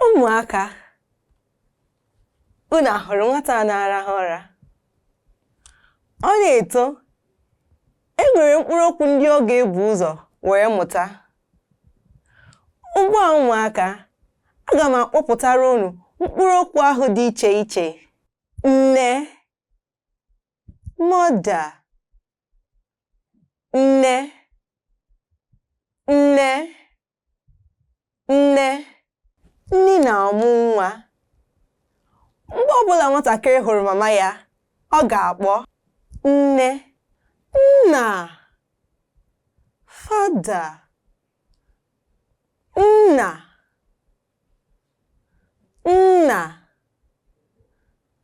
Ụmụaka, unu ahụrụ nwata a na-arahụ ụra? Ọ na-eto, e nwere mkpụrụ okwu ndị ọ ga-ebu ụzọ were mụta. Ugbu a ụmụaka, aga m akpọpụtara unu mkpụrụ okwu ahụ dị iche iche. Nne, mother, nne, nne, nne. Nne na-amụ nwa. Mgbe ọbụla nwatakịrị hụrụ mama ya, ọ ga-akpọ nne, nna, father, nna, nna,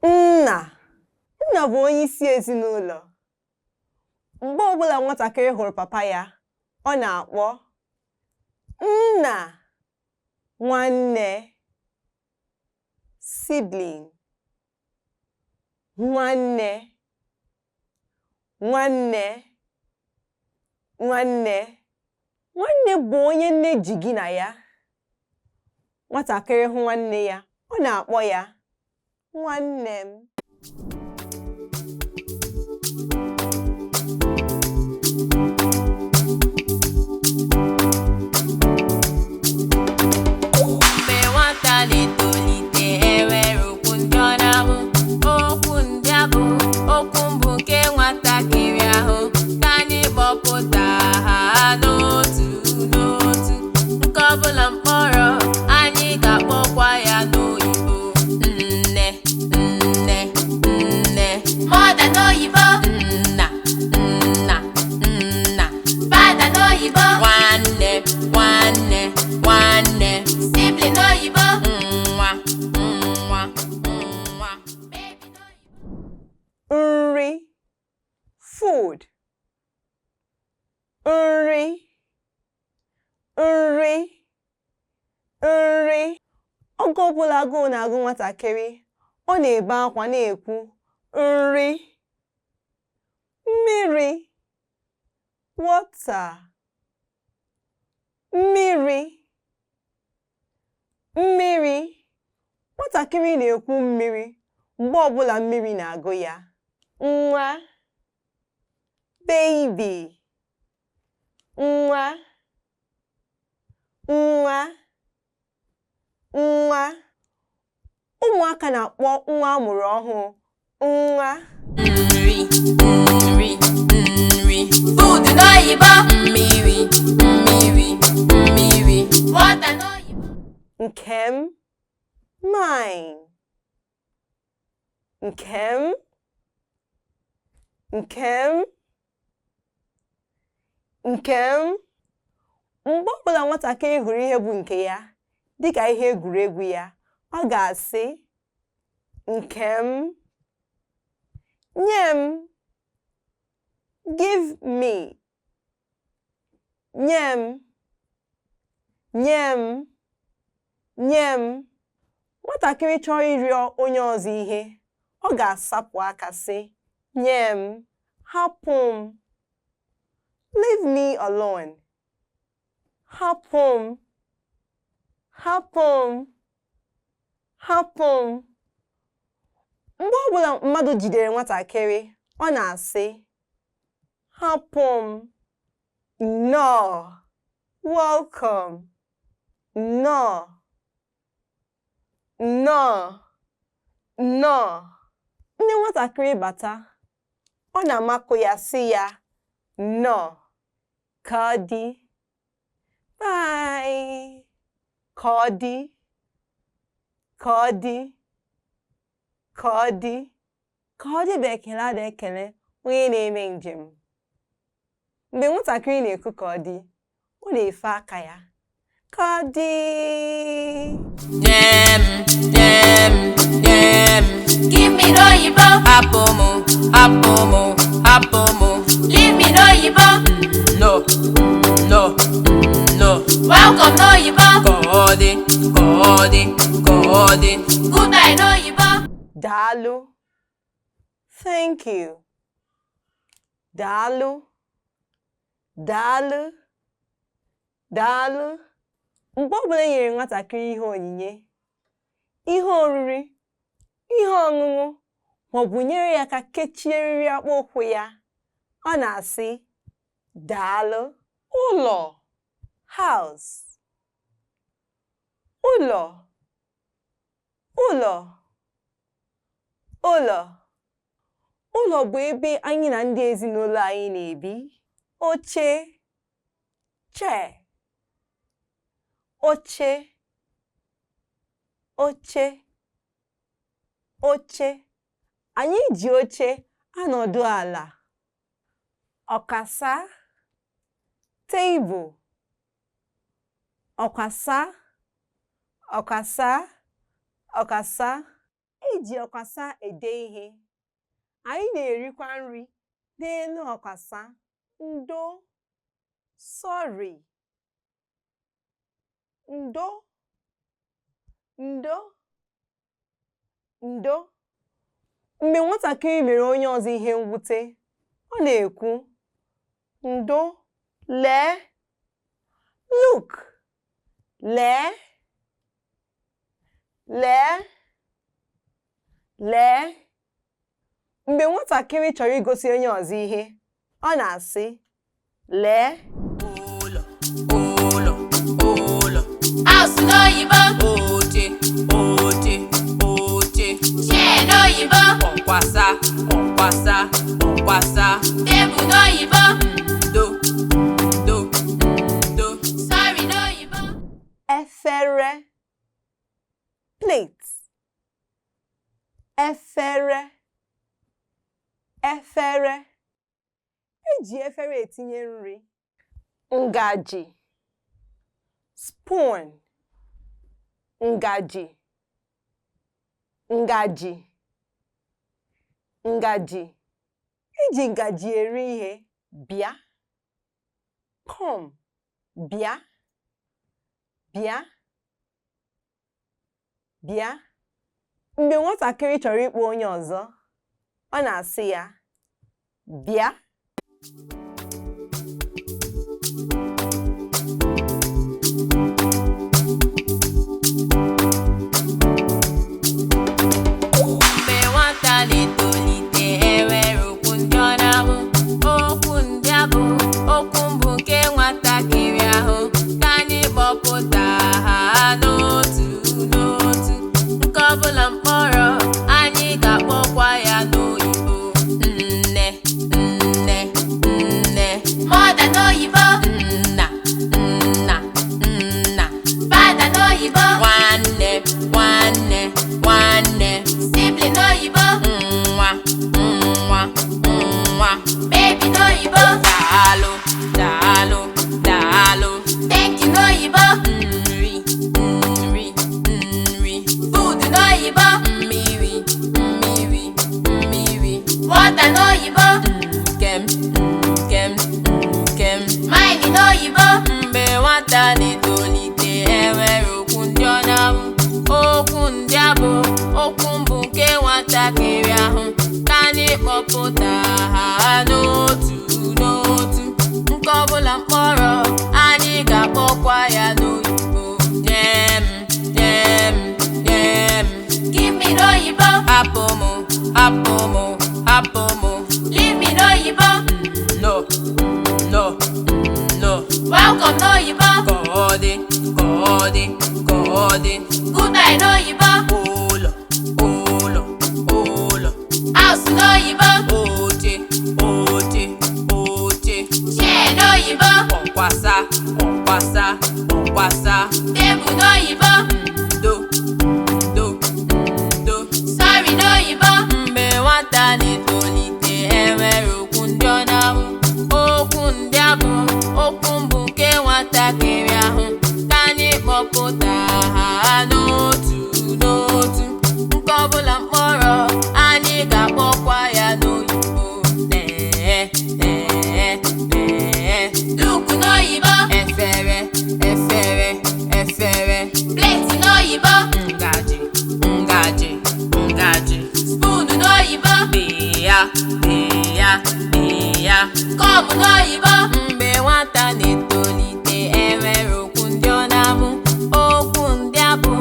nna. Nna bụ onye isi ezinụlọ. Mgbe ọbụla nwatakịrị hụrụ papa ya, ọ na-akpọ nna, nwanne, sibling, nwanne, nwanne, nwanne. Nwanne bụ onye nne ji gị na ya. Nwatakịrị hụ nwanne ya, ọ na-akpọ ya nwanne m. Mgbe nwata na-etolite, enwere okwu ndị ọ na-amụ. Okwu ndị a bụ okwu mbụ nke nwatakịrị ahụ. Ka anyị kpọpụta ha n'otu n'otu. Nke ọbụla mkpọrọ, anyị ga-akpọkwa ya n'oyibo. Nne, nne, nne. Mother n'oyibo. Nna, nna, nna. Father n'oyibo. Nwanne, nwanne, nwanne. Sibling n'oyibo. Nwa, nwa, nwa. Baby n'oyibo. Nri, food, nri, nri, nri. Oge ọbụla agụụ na-agụ nwatakịrị, ọ na-ebe akwa na-ekwu nri, mmiri, water, mmiri, mmiri. Nwatakịrị na-ekwu mmiri mgbe ọbụla mmiri na-agụ ya. Nwa, baby, nwa, nwa, nwa. Ụmụaka na-akpọ nwa a mụrụ ọhụụ nwa. Nri, nri, nri. Food n'oyibo. Mmiri, mmiri, mmiri. Water n'oyibo. Nke m, mine. Nke m, nke m, nke m. Mgbe ọbụla nwatakịrị hụrụ ihe bụ nke ya, dịka ihe egwuregwu ya, ọ ga-asị nke m, nye m, give me, nye m, nye m, nye m. Nwatakịrị chọrọ ịrịọ onye ọzọ ihe, ọ ga-asapụ aka sị nye m, hapụ m, leave me alone, hapụ m, hapụ m, hapụ m. Mgbe ọbụla mmadụ jidere nwatakịrị, ọ na-asị hapụ m, nnọọ, welcome, nnọọ, nnọọ, nnọọ. Nne nwatakịrị bata, ọ na-amakụ ya sị ya nnọọ, ka ọ dị, bye, ka ọ dị, ka ọ dị, ka ọ dị. Ka ọ dị bụ ekele a na-ekele onye na-eme njem. Mgbe nwatakịrị na-ekwu ka ọ dị, ọ na-efe aka ya. Ka ọ dị. Nye m, nye m, nye m. Give me n'oyibo. Hapụ m, hapụ m, hapụ m. Leave me n'oyibo. No, no, no. Welcome n'oyibo. Ka ọ dị, ka ọ dị, ka ọ dị. Goodbye n'oyibo. Daalụ. Thank you. Daalụ. Daalụ. Daalụ. Mgbe ọbụla e nyere nwatakịrị ihe onyinye, Ihe oriri, ihe ọṅụṅụ maọbụ nyere ya aka kechie eriri akpụkpọ ụkwụ ya, ọ na-asị daalụ. Ụlọ, house. Ụlọ, ụlọ, ụlọ. Ụlọ bụ ebe anyị na ndị ezinụlọ anyị na-ebi. Oche, chair. Oche, oche, oche. Anyị ji oche anọdụ ala. Ọkasa, table. Ọkasa, ọkasa, ọkasa. Eji ọkasa ede ihe. Anyị na-erikwa nri n'elu ọkasa. Ndo, sorry. Ndo, ndo, ndo. Mgbe nwatakịrị mere onye ọzọ ihe mwute, ọ na-ekwu, ndo, lee, look, lee, lee, lee. Mgbe nwatakịrị chọrọ igosi onye ọzọ ihe, ọ na-asị, lee. Ụlọ, ụlọ, ụlọ. House n'oyibo. Oche, oche, oche. Chair n'oyibo. Ọkwasa, ọkwasa, ọkwasa. Table n'oyibo. Ndo, ndo, ndo. Sorry n'oyibo. Efere, plate. Efere, efere. Eji efere etinye nri. Ngaji, spoon. Ngaji, ngaji, ngaji. Eji ngaji eri ihe. Bịa, come. Bịa, bịa, bịa. Mgbe nwatakịrị chọrọ ịkpọ onye ọzọ, ọ na-asị ya, bịa. Mgbe nwata na-etolite, enwere okwu ndị ọ na-amụ. Okwu ndị a bụ okwu mbụ nke nwatakịrị ahụ. Ka anyị kpọpụta ha n'otu n'otu. Nke ọbụla mkpọrọ, anyị ga-akpọkwa ya n'oyibo. Nne, nne, nne. Mother n'oyibo. Nna, nna, nna. Father n'oyibo. Nwanne, nwanne, nwanne. Sibling n'oyibo. Nwa, nwa, nwa. Baby n'oyibo. Daalụ, daalụ, daalụ. Thank you n'oyibo. Nri, nri, nri. Food n'oyibo. Mmiri, mmiri, mmiri. Water n'oyibo. Nkem, nkem, nkem. Mine n'oyibo. Mgbe nwata na-etolite, enwere okwu ndị ọ na-amụ. Okwu ndị a bụ okwu mbụ nke nwatakịrị ahụ. Ka anyị kpọpụta ha n'otu n'otu. Nke ọbụla mkpọrọ, anyị ga-akpọkwa ya n'oyibo. Nye m, nye m, nye m. Give me n'oyibo. Hapụ m, hapụ m, hapụ m. Leave me n'oyibo. No, no, no. Welcome n'oyibo. Ka ọ dị, ka ọ dị, ka ọ dị. Goodbye n'oyibo. Ụlọ, ụlọ, ụlọ. House n'oyibo. Oche, oche, oche. Chair n'oyibo. Ọkwasa, ọkwasa, ọkwasa. Table n'oyibo. Ndo, ndo, ndo. Sorry n'oyibo. Mgbe nwata na-etolite, enwere okwu ndị ọ na-amụ. Okwu ndị a bụ okwu mbụ nke nwatakịrị ahụ. Ka anyị kpọpụta ha n'otu n'otu. Nke ọbụla mkpọrọ, anyị ga-akpọkwa ya n'oyibo. Lee, lee, lee. Look n'oyibo. Efere, efere, efere. Plate n'oyibo. Ngaji, ngaji, ngaji. Spoon n'oyibo. Bịa, bịa, bịa. Come n'oyibo. Mgbe nwata na-etolite, enwere okwu ndị ọ na-amụ. Okwu ndị a bụ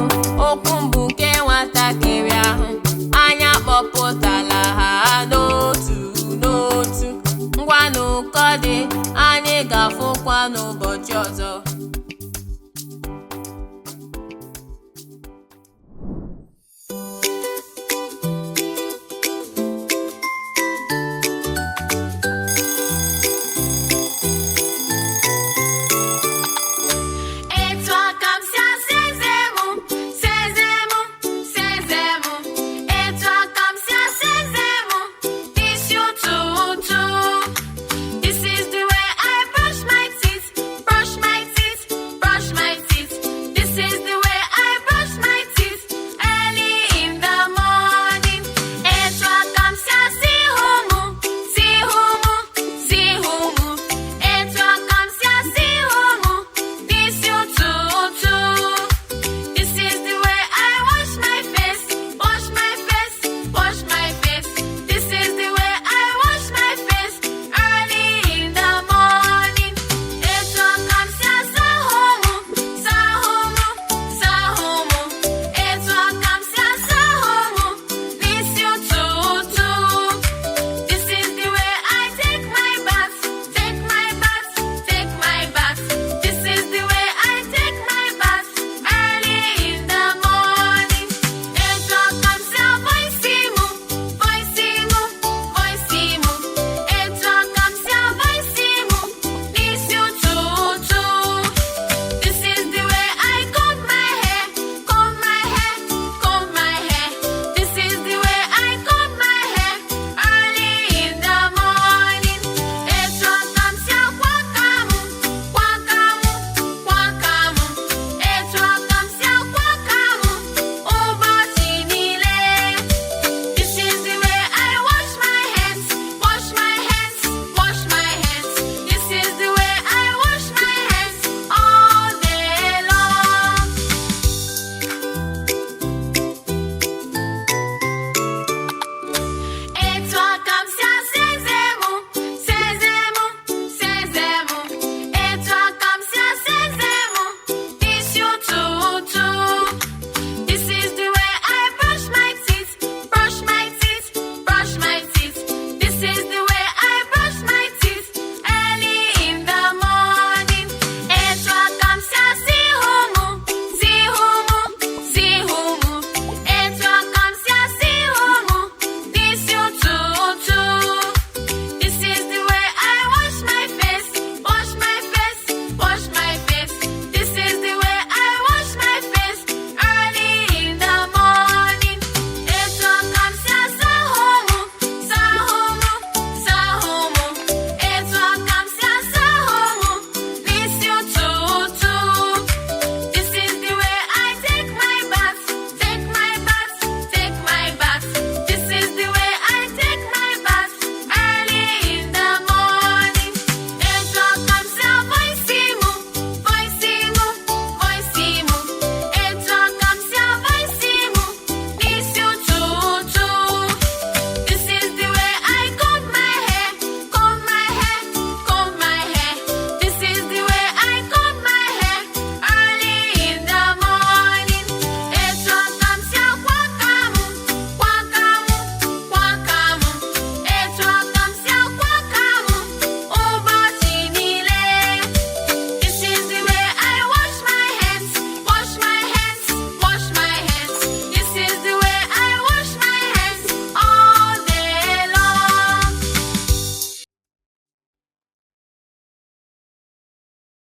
okwu mbụ nke. Nwatakịrị.